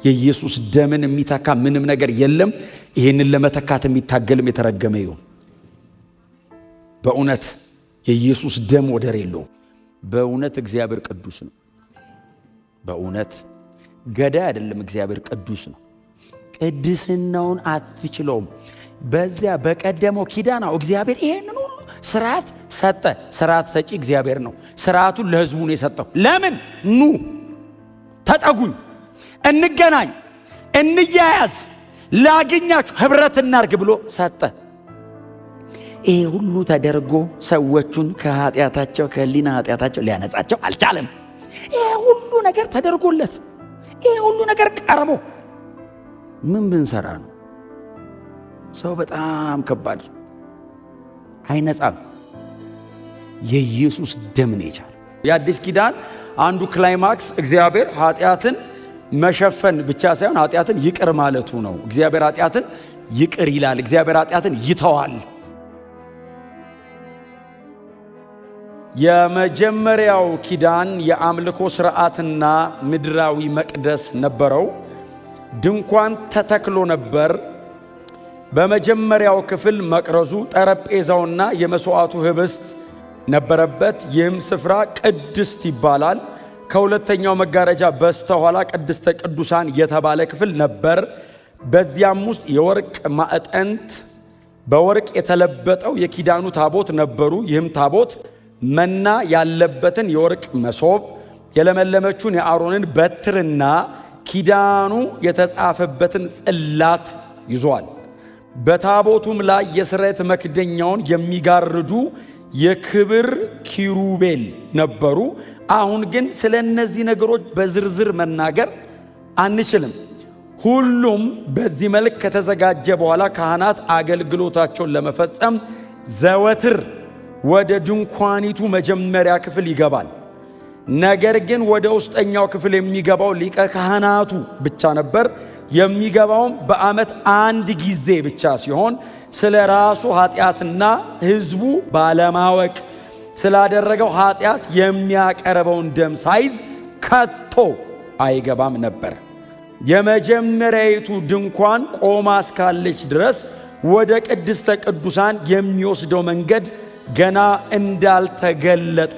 የኢየሱስ ደምን የሚተካ ምንም ነገር የለም። ይህንን ለመተካት የሚታገልም የተረገመ ይሁን። በእውነት የኢየሱስ ደም ወደር የለውም። በእውነት እግዚአብሔር ቅዱስ ነው። በእውነት ገዳይ አይደለም። እግዚአብሔር ቅዱስ ነው። ቅድስናውን አትችለውም። በዚያ በቀደመው ኪዳናው እግዚአብሔር ይሄንን ሁሉ ስርዓት ሰጠ። ስርዓት ሰጪ እግዚአብሔር ነው። ስርዓቱን ለሕዝቡ ነው የሰጠው። ለምን? ኑ ተጠጉኝ፣ እንገናኝ፣ እንያያዝ፣ ላግኛችሁ፣ ህብረት እናርግ ብሎ ሰጠ። ይሄ ሁሉ ተደርጎ ሰዎቹን ከኃጢአታቸው፣ ከህሊና ኃጢአታቸው ሊያነጻቸው አልቻለም። ይሄ ሁሉ ነገር ተደርጎለት፣ ይሄ ሁሉ ነገር ቀርቦ ምን ብንሰራ ነው? ሰው በጣም ከባድ አይነጻም። የኢየሱስ ደም ነው የቻለው። የአዲስ ኪዳን አንዱ climax እግዚአብሔር ኃጢአትን መሸፈን ብቻ ሳይሆን ኃጢአትን ይቅር ማለቱ ነው። እግዚአብሔር ኃጢአትን ይቅር ይላል። እግዚአብሔር ኃጢአትን ይተዋል። የመጀመሪያው ኪዳን የአምልኮ ሥርዓትና ምድራዊ መቅደስ ነበረው። ድንኳን ተተክሎ ነበር። በመጀመሪያው ክፍል መቅረዙ፣ ጠረጴዛውና የመሥዋዕቱ ህብስት ነበረበት። ይህም ስፍራ ቅድስት ይባላል። ከሁለተኛው መጋረጃ በስተኋላ ቅድስተ ቅዱሳን የተባለ ክፍል ነበር። በዚያም ውስጥ የወርቅ ማዕጠንት፣ በወርቅ የተለበጠው የኪዳኑ ታቦት ነበሩ። ይህም ታቦት መና ያለበትን የወርቅ መሶብ፣ የለመለመችውን የአሮንን በትርና ኪዳኑ የተጻፈበትን ጽላት ይዟል። በታቦቱም ላይ የስርየት መክደኛውን የሚጋርዱ የክብር ኪሩቤል ነበሩ። አሁን ግን ስለ እነዚህ ነገሮች በዝርዝር መናገር አንችልም። ሁሉም በዚህ መልክ ከተዘጋጀ በኋላ ካህናት አገልግሎታቸውን ለመፈጸም ዘወትር ወደ ድንኳኒቱ መጀመሪያ ክፍል ይገባል። ነገር ግን ወደ ውስጠኛው ክፍል የሚገባው ሊቀ ካህናቱ ብቻ ነበር። የሚገባውም በዓመት አንድ ጊዜ ብቻ ሲሆን ስለ ራሱ ኃጢአትና ሕዝቡ ባለማወቅ ስላደረገው ኃጢአት የሚያቀርበውን ደም ሳይዝ ከቶ አይገባም ነበር። የመጀመሪያይቱ ድንኳን ቆማ እስካለች ድረስ ወደ ቅድስተ ቅዱሳን የሚወስደው መንገድ ገና እንዳልተገለጠ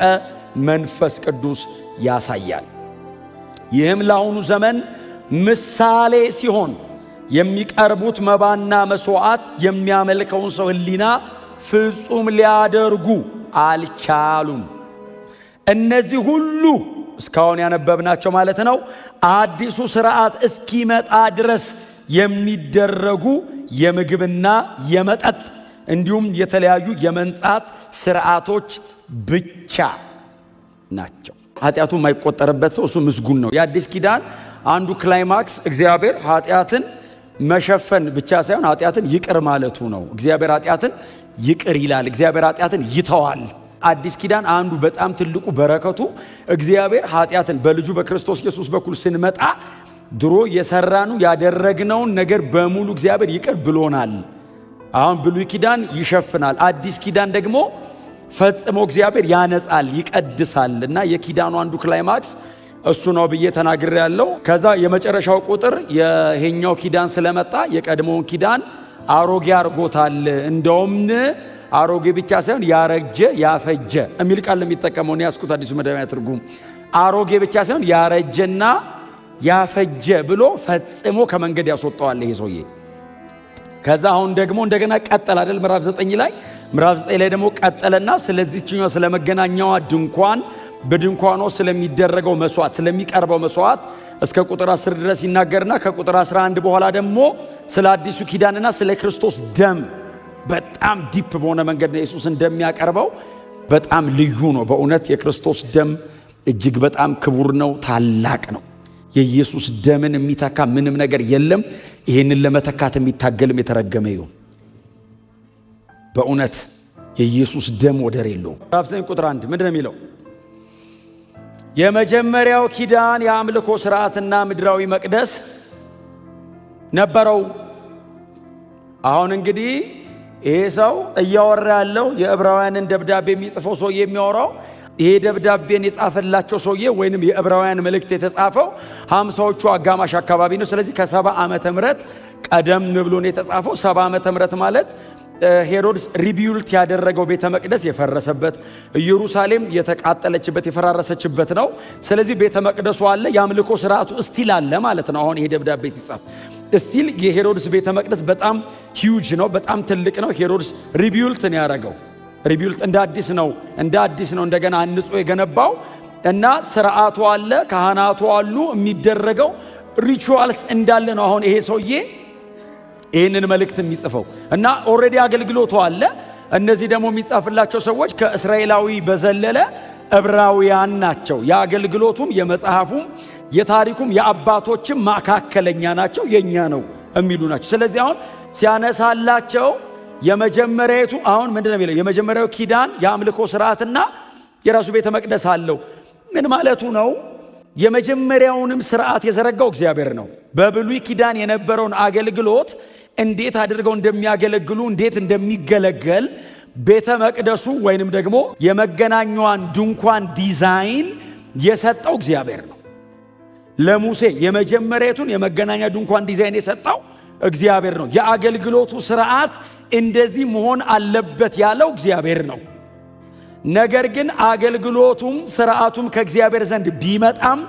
መንፈስ ቅዱስ ያሳያል። ይህም ለአሁኑ ዘመን ምሳሌ ሲሆን የሚቀርቡት መባና መሥዋዕት የሚያመልከውን ሰው ሕሊና ፍጹም ሊያደርጉ አልቻሉም። እነዚህ ሁሉ እስካሁን ያነበብናቸው ማለት ነው፣ አዲሱ ሥርዓት እስኪመጣ ድረስ የሚደረጉ የምግብና የመጠጥ እንዲሁም የተለያዩ የመንጻት ሥርዓቶች ብቻ ናቸው። ኃጢአቱ የማይቆጠርበት ሰው እሱ ምስጉን ነው። የአዲስ ኪዳን አንዱ climax እግዚአብሔር ኃጢአትን መሸፈን ብቻ ሳይሆን ኃጢአትን ይቅር ማለቱ ነው። እግዚአብሔር ኃጢአትን ይቅር ይላል። እግዚአብሔር ኃጢአትን ይተዋል። አዲስ ኪዳን አንዱ በጣም ትልቁ በረከቱ እግዚአብሔር ኃጢአትን በልጁ በክርስቶስ ኢየሱስ በኩል ስንመጣ ድሮ የሰራኑ ያደረግነውን ነገር በሙሉ እግዚአብሔር ይቅር ብሎናል። አሁን ብሉይ ኪዳን ይሸፍናል። አዲስ ኪዳን ደግሞ ፈጽሞ እግዚአብሔር ያነጻል፣ ይቀድሳል። እና የኪዳኑ አንዱ climax እሱ ነው ብዬ ተናግሬ ያለው። ከዛ የመጨረሻው ቁጥር የሄኛው ኪዳን ስለመጣ የቀድሞውን ኪዳን አሮጌ አርጎታል። እንደውም አሮጌ ብቻ ሳይሆን ያረጀ፣ ያፈጀ የሚል ቃል የሚጠቀመው ነው ያስኩት አዲሱ መደበኛ ትርጉም። አሮጌ ብቻ ሳይሆን ያረጀና ያፈጀ ብሎ ፈጽሞ ከመንገድ ያስወጣዋል ይሄ ሰውዬ። ከዛ አሁን ደግሞ እንደገና ቀጠለ አይደል? ምዕራፍ 9 ላይ፣ ምዕራፍ 9 ላይ ደግሞ ቀጠለና ስለዚህችኛዋ ስለ መገናኛዋ ድንኳን፣ በድንኳኗ ስለሚደረገው መስዋዕት፣ ስለሚቀርበው መስዋዕት እስከ ቁጥር 10 ድረስ ይናገርና ከቁጥር 11 በኋላ ደግሞ ስለ አዲሱ ኪዳንና ስለ ክርስቶስ ደም በጣም deep በሆነ መንገድ ነው ኢየሱስ እንደሚያቀርበው። በጣም ልዩ ነው። በእውነት የክርስቶስ ደም እጅግ በጣም ክቡር ነው፣ ታላቅ ነው። የኢየሱስ ደምን የሚተካ ምንም ነገር የለም። ይህንን ለመተካት የሚታገልም የተረገመ ይሁን። በእውነት የኢየሱስ ደም ወደር የለውም። ምዕራፍ 9 ቁጥር 1 ምንድን ነው የሚለው? የመጀመሪያው ኪዳን የአምልኮ ሥርዓትና ምድራዊ መቅደስ ነበረው። አሁን እንግዲህ ይሄ ሰው እያወራ ያለው፣ የዕብራውያንን ደብዳቤ የሚጽፈው ሰው የሚያወራው ይሄ ደብዳቤን የጻፈላቸው ሰውዬ ወይንም የዕብራውያን መልእክት የተጻፈው 50ዎቹ አጋማሽ አካባቢ ነው። ስለዚህ ከ70 ዓመተ ምህረት ቀደም ብሎ ነው የተጻፈው። 70 ዓመተ ምህረት ማለት ሄሮድስ rebuilt ያደረገው ቤተ መቅደስ የፈረሰበት፣ ኢየሩሳሌም የተቃጠለችበት፣ የፈራረሰችበት ነው። ስለዚህ ቤተ መቅደሱ አለ፣ የአምልኮ ስርዓቱ still አለ ማለት ነው። አሁን ይሄ ደብዳቤ ሲጻፍ still የሄሮድስ ቤተ መቅደስ በጣም huge ነው፣ በጣም ትልቅ ነው። ሄሮድስ rebuilt ነው ያደረገው። Rebuilt እንደ አዲስ ነው እንደገና አንጾ የገነባው እና ስርዓቱ አለ፣ ካህናቱ አሉ፣ የሚደረገው rituals እንዳለ ነው። አሁን ይሄ ሰውዬ ይህንን መልእክት የሚጽፈው እና already አገልግሎቱ አለ። እነዚህ ደግሞ የሚጻፍላቸው ሰዎች ከእስራኤላዊ በዘለለ ዕብራውያን ናቸው። የአገልግሎቱም የመጽሐፉም የታሪኩም የአባቶችም መካከለኛ ናቸው፣ የእኛ ነው የሚሉ ናቸው። ስለዚህ አሁን ሲያነሳላቸው የመጀመሪያቱ አሁን ምንድን ነው የሚለው? የመጀመሪያው ኪዳን የአምልኮ ስርዓትና የራሱ ቤተ መቅደስ አለው። ምን ማለቱ ነው? የመጀመሪያውንም ስርዓት የዘረጋው እግዚአብሔር ነው። በብሉይ ኪዳን የነበረውን አገልግሎት እንዴት አድርገው እንደሚያገለግሉ፣ እንዴት እንደሚገለገል፣ ቤተ መቅደሱ ወይንም ደግሞ የመገናኛዋን ድንኳን ዲዛይን የሰጠው እግዚአብሔር ነው። ለሙሴ የመጀመሪያቱን የመገናኛ ድንኳን ዲዛይን የሰጠው እግዚአብሔር ነው። የአገልግሎቱ ስርዓት እንደዚህ መሆን አለበት ያለው እግዚአብሔር ነው። ነገር ግን አገልግሎቱም ስርዓቱም ከእግዚአብሔር ዘንድ ቢመጣም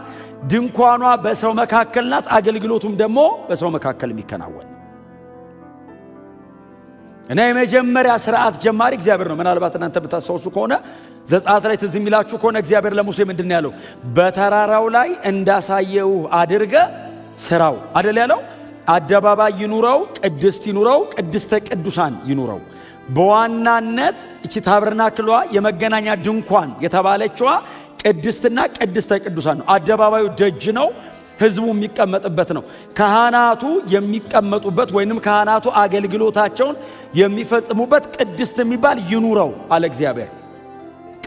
ድንኳኗ በሰው መካከል ናት። አገልግሎቱም ደግሞ በሰው መካከል የሚከናወን ነው እና የመጀመሪያ ስርዓት ጀማሪ እግዚአብሔር ነው። ምናልባት እናንተ ብታስታውሱ ከሆነ፣ ዘጸአት ላይ ትዝ የሚላችሁ ከሆነ፣ እግዚአብሔር ለሙሴ ምንድን ነው ያለው? በተራራው ላይ እንዳሳየሁህ አድርገህ ስራው አደል ያለው? አደባባይ ይኑረው፣ ቅድስት ይኑረው፣ ቅድስተ ቅዱሳን ይኑረው። በዋናነት እቺ tabernacle ሏ የመገናኛ ድንኳን የተባለችዋ ቅድስትና ቅድስተ ቅዱሳን ነው። አደባባዩ ደጅ ነው። ህዝቡ የሚቀመጥበት ነው። ካህናቱ የሚቀመጡበት ወይንም ካህናቱ አገልግሎታቸውን የሚፈጽሙበት ቅድስት የሚባል ይኑረው አለ እግዚአብሔር።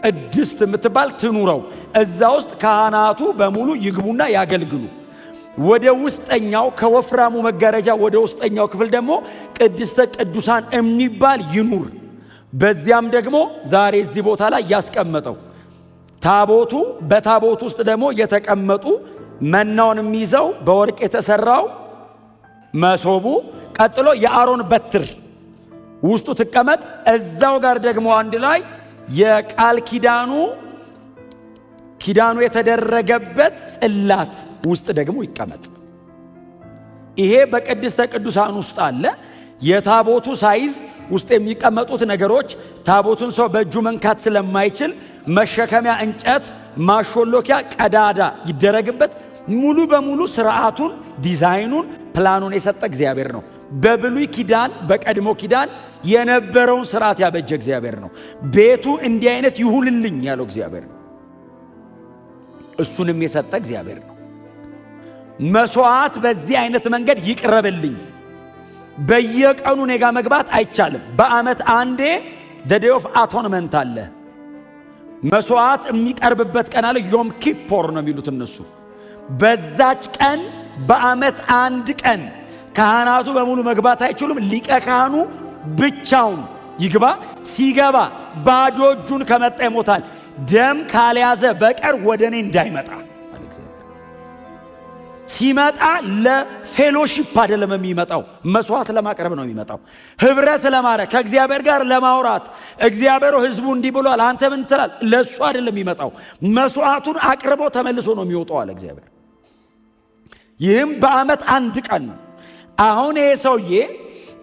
ቅድስት የምትባል ትኑረው። እዛ ውስጥ ካህናቱ በሙሉ ይግቡና ያገልግሉ። ወደ ውስጠኛው ከወፍራሙ መጋረጃ ወደ ውስጠኛው ክፍል ደግሞ ቅድስተ ቅዱሳን የሚባል ይኑር። በዚያም ደግሞ ዛሬ እዚህ ቦታ ላይ ያስቀመጠው ታቦቱ፣ በታቦቱ ውስጥ ደግሞ የተቀመጡ መናውን የሚይዘው በወርቅ የተሰራው መሶቡ፣ ቀጥሎ የአሮን በትር ውስጡ ትቀመጥ። እዛው ጋር ደግሞ አንድ ላይ የቃል ኪዳኑ ኪዳኑ የተደረገበት ጽላት ውስጥ ደግሞ ይቀመጥ። ይሄ በቅድስተ ቅዱሳን ውስጥ አለ። የታቦቱ size፣ ውስጥ የሚቀመጡት ነገሮች፣ ታቦቱን ሰው በእጁ መንካት ስለማይችል መሸከሚያ እንጨት፣ ማሾሎኪያ ቀዳዳ ይደረግበት። ሙሉ በሙሉ ስርዓቱን፣ ዲዛይኑን፣ ፕላኑን የሰጠ እግዚአብሔር ነው። በብሉይ ኪዳን፣ በቀድሞ ኪዳን የነበረውን ስርዓት ያበጀ እግዚአብሔር ነው። ቤቱ እንዲህ አይነት ይሁንልኝ ያለው እግዚአብሔር ነው። እሱንም የሰጠ እግዚአብሔር ነው። መስዋዕት በዚህ አይነት መንገድ ይቅረብልኝ። በየቀኑ እኔ ጋ መግባት አይቻልም። በዓመት አንዴ the Day of Atonement አለ። መስዋዕት የሚቀርብበት ቀን አለ። ዮም ኪፖር ነው የሚሉት እነሱ። በዛች ቀን በዓመት አንድ ቀን ካህናቱ በሙሉ መግባት አይችሉም። ሊቀ ካህኑ ብቻውን ይግባ። ሲገባ ባዶ እጁን ከመጣ ይሞታል። ደም ካልያዘ በቀር ወደ እኔ እንዳይመጣ አለ እግዚአብሔር። ሲመጣ ለ fellowship አይደለም የሚመጣው፣ መስዋዕት ለማቅረብ ነው የሚመጣው። ህብረት ለማድረግ፣ ከእግዚአብሔር ጋር ለማውራት፣ እግዚአብሔር ህዝቡ እንዲህ ብሏል፣ አንተ ምን ትላለህ? ለእሱ አይደለም የሚመጣው፣ መስዋዕቱን አቅርቦ ተመልሶ ነው የሚወጣው አለ እግዚአብሔር። ይህም በዓመት አንድ ቀን ነው። አሁን ይሄ ሰውዬ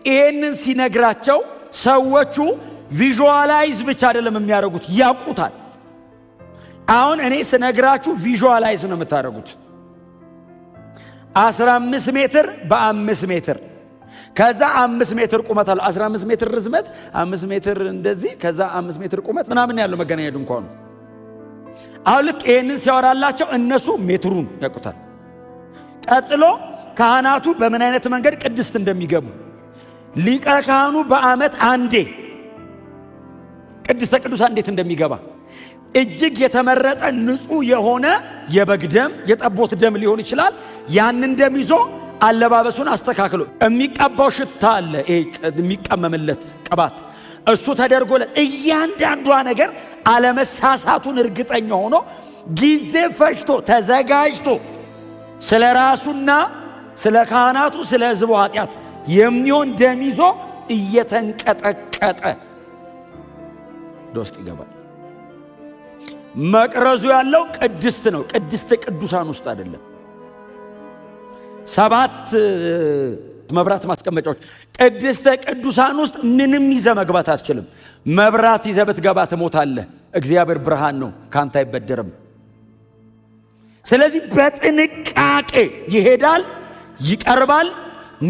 ይሄንን ሲነግራቸው ሰዎቹ visualize ብቻ አይደለም የሚያደርጉት፣ ያውቁታል። አሁን እኔ ስነግራችሁ visualize ነው የምታደርጉት። 15 ሜትር በ5 ሜትር፣ ከዛ 5 ሜትር ቁመት አለው። 15 ሜትር ርዝመት፣ 5 ሜትር እንደዚህ፣ ከዛ 5 ሜትር ቁመት ምናምን ያለው መገናኛ ድንኳኑ። አሁን ልክ ይህንን ሲያወራላቸው እነሱ ሜትሩን ያውቁታል። ቀጥሎ ካህናቱ በምን አይነት መንገድ ቅድስት እንደሚገቡ፣ ሊቀ ካህኑ በዓመት አንዴ ቅድስተ ቅዱሳን እንዴት እንደሚገባ፣ እጅግ የተመረጠ ንጹሕ የሆነ የበግ ደም፣ የጠቦት ደም ሊሆን ይችላል። ያንን ደም ይዞ አለባበሱን አስተካክሎ፣ የሚቀባው ሽታ አለ፣ ይሄ የሚቀመምለት ቅባት፣ እሱ ተደርጎለት፣ እያንዳንዷ ነገር አለመሳሳቱን እርግጠኛ ሆኖ ጊዜ ፈጅቶ ተዘጋጅቶ ስለ ራሱና ስለ ካህናቱ ስለ ሕዝቡ ኃጢአት የሚሆን ደም ይዞ እየተንቀጠቀጠ ወደ ውስጥ ይገባል። መቅረዙ ያለው ቅድስት ነው። ቅድስተ ቅዱሳን ውስጥ አይደለም። 7 መብራት ማስቀመጫዎች ቅድስተ ቅዱሳን ውስጥ ምንም ይዘህ መግባት አትችልም። መብራት ይዘህ ብትገባ ትሞታለህ። እግዚአብሔር ብርሃን ነው፣ ካንተ አይበደርም። ስለዚህ በጥንቃቄ ይሄዳል፣ ይቀርባል፣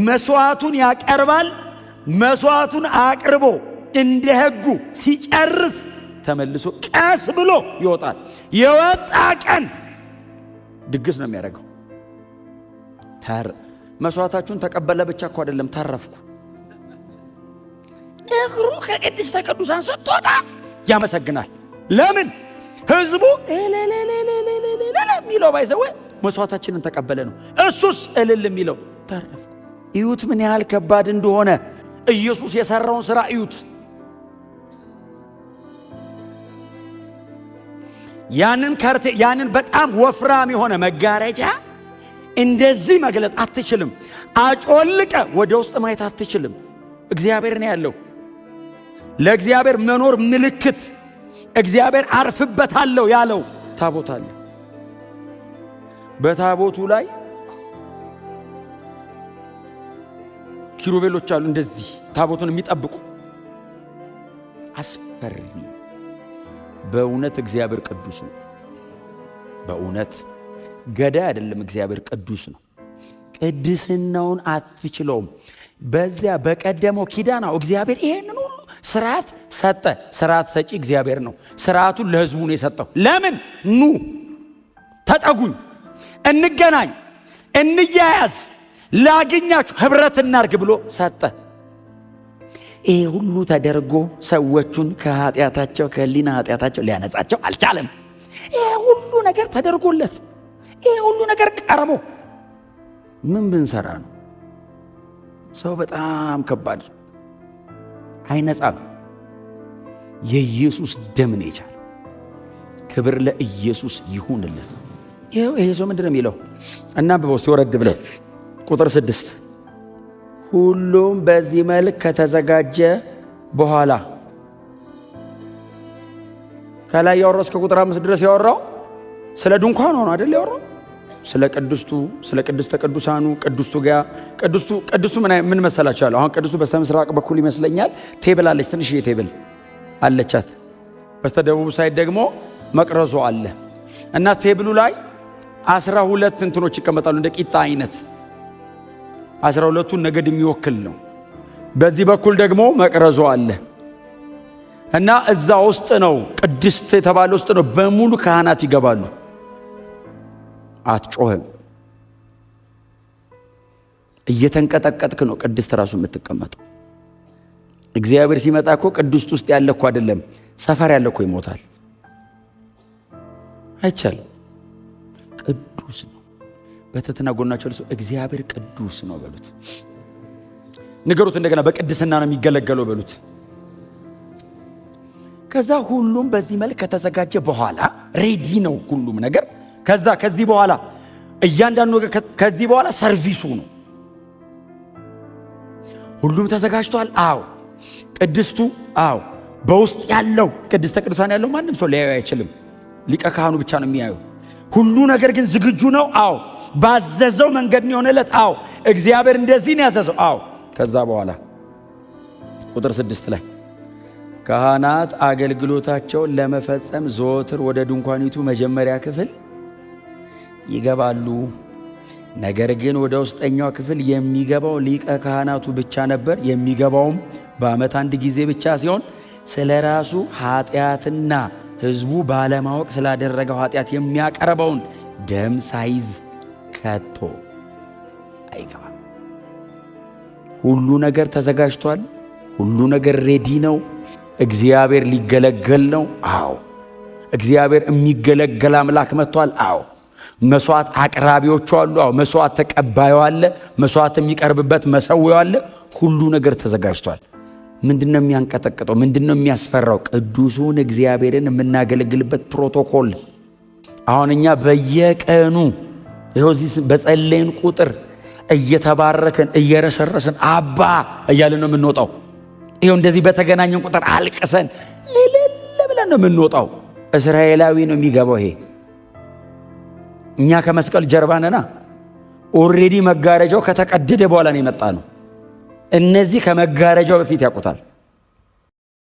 መስዋዕቱን ያቀርባል። መስዋዕቱን አቅርቦ እንደ ሕጉ ሲጨርስ ተመልሶ ቀስ ብሎ ይወጣል። የወጣ ቀን ድግስ ነው የሚያደርገው። መስዋዕታችሁን ተቀበለ ብቻ እኮ አይደለም፣ ተረፍኩ። እግሩ ከቅድስተ ቅዱሳን ስትወጣ ያመሰግናል። ለምን? ህዝቡ እልልልልልልል የሚለው ባይዘው መስዋዕታችንን ተቀበለ ነው። እሱስ እልል የሚለው ተረፍኩ። እዩት ምን ያህል ከባድ እንደሆነ። ኢየሱስ የሰራውን ስራ እዩት። ያንን ከርቴ ያንን በጣም ወፍራም የሆነ መጋረጃ እንደዚህ መግለጥ አትችልም። አጮልቀ ወደ ውስጥ ማየት አትችልም። እግዚአብሔር ነው ያለው። ለእግዚአብሔር መኖር ምልክት እግዚአብሔር አርፍበታለሁ ያለው ታቦት አለ። በታቦቱ ላይ ኪሩቤሎች አሉ፣ እንደዚህ ታቦቱን የሚጠብቁ አስፈሪ። በእውነት እግዚአብሔር ቅዱስ ነው። በእውነት ገዳይ አይደለም። እግዚአብሔር ቅዱስ ነው። ቅድስናውን አትችለውም። በዚያ በቀደመው ኪዳናው እግዚአብሔር ይሄንን ሁሉ ስርዓት ሰጠ። ስርዓት ሰጪ እግዚአብሔር ነው። ስርዓቱን ለሕዝቡ ነው የሰጠው። ለምን? ኑ ተጠጉኝ፣ እንገናኝ፣ እንያያዝ፣ ላግኛችሁ፣ ህብረት እናርግ ብሎ ሰጠ። ይሄ ሁሉ ተደርጎ ሰዎቹን ከኃጢአታቸው ከህሊና ኃጢአታቸው ሊያነጻቸው አልቻለም። ይሄ ሁሉ ነገር ተደርጎለት ይሄ ሁሉ ነገር ቀርቦ ምን ብንሰራ ነው? ሰው በጣም ከባድ አይነጻም። የኢየሱስ ደም ነው የቻለው። ክብር ለኢየሱስ ይሁንለት። ይሄ ሰው ምንድነው የሚለው? እናንብበው እስቲ ወረድ ብለን ቁጥር 6 ሁሉም በዚህ መልክ ከተዘጋጀ በኋላ ከላይ ያወራው እስከ ቁጥር 5 ድረስ ያወራው ስለ ድንኳኑ ነው አይደል? ያወራው ስለ ቅድስቱ፣ ስለ ቅድስተ ቅዱሳኑ፣ ቅድስቱ ጋር ቅድስቱ፣ ቅድስቱ ምን መሰላችሁ ያለው? አሁን ቅድስቱ በስተምስራቅ በኩል ይመስለኛል table አለች፣ ትንሽዬ table አለቻት። በስተደቡብ side ደግሞ መቅረዙ አለ እና table ኡ ላይ 12 እንትኖች ይቀመጣሉ፣ እንደ ቂጣ አይነት 12ቱን ነገድ የሚወክል ነው። በዚህ በኩል ደግሞ መቅረዙ አለ እና እዛ ውስጥ ነው ቅድስት የተባለ ውስጥ ነው በሙሉ ካህናት ይገባሉ። አትጮህም፣ እየተንቀጠቀጥክ ነው ቅድስት ራሱ የምትቀመጠው። እግዚአብሔር ሲመጣ እኮ ቅድስት ውስጥ ያለ እኮ አይደለም፣ ሰፈር ያለ እኮ ይሞታል። አይቻልም። ቅዱስ ነው። በትህትና ጎናቸው ልሶ እግዚአብሔር ቅዱስ ነው በሉት። ንገሩት እንደገና፣ በቅድስና ነው የሚገለገለው በሉት። ከዛ ሁሉም በዚህ መልክ ከተዘጋጀ በኋላ ready ነው ሁሉም ነገር። ከዛ ከዚህ በኋላ እያንዳንዱ ነገር ከዚህ በኋላ service ኡ ነው። ሁሉም ተዘጋጅቷል። አዎ ቅድስቱ፣ አዎ በውስጥ ያለው ቅድስተ ቅዱሳን ያለው ማንም ሰው ሊያየው አይችልም። ሊቀ ካህኑ ብቻ ነው የሚያየው። ሁሉ ነገር ግን ዝግጁ ነው። አዎ ባዘዘው መንገድ ነው የሆነለት። አዎ እግዚአብሔር እንደዚህ ነው ያዘዘው። አዎ ከዛ በኋላ ቁጥር 6 ላይ ካህናት አገልግሎታቸውን ለመፈጸም ዘወትር ወደ ድንኳኒቱ መጀመሪያ ክፍል ይገባሉ። ነገር ግን ወደ ውስጠኛው ክፍል የሚገባው ሊቀ ካህናቱ ብቻ ነበር። የሚገባውም በዓመት አንድ ጊዜ ብቻ ሲሆን ስለ ራሱ ኃጢአትና ሕዝቡ ባለማወቅ ስላደረገው ኃጢአት የሚያቀርበውን ደም ሳይዝ ከቶ አይገባም። ሁሉ ነገር ተዘጋጅቷል። ሁሉ ነገር ready ነው። እግዚአብሔር ሊገለገል ነው። አዎ እግዚአብሔር የሚገለገል አምላክ መጥቷል። አዎ መስዋዕት አቅራቢዎቹ አሉ። አዎ መስዋዕት ተቀባዩ አለ። መስዋዕት የሚቀርብበት መሰዊያው አለ። ሁሉ ነገር ተዘጋጅቷል። ምንድን ነው የሚያንቀጠቅጠው? ምንድን ነው የሚያስፈራው? ቅዱሱን እግዚአብሔርን የምናገለግልበት ፕሮቶኮል። አሁን እኛ በየቀኑ ይኸው እዚህ በጸለይን ቁጥር እየተባረክን እየረሰረስን አባ እያልን ነው የምንወጣው። ይኸው እንደዚህ በተገናኘን ቁጥር አልቅሰን እልል ብለን ነው የምንወጣው። እስራኤላዊ ነው የሚገባው ይሄ። እኛ ከመስቀል ጀርባ ነና። Already መጋረጃው ከተቀደደ በኋላ ነው የመጣ ነው። እነዚህ ከመጋረጃው በፊት ያውቁታል።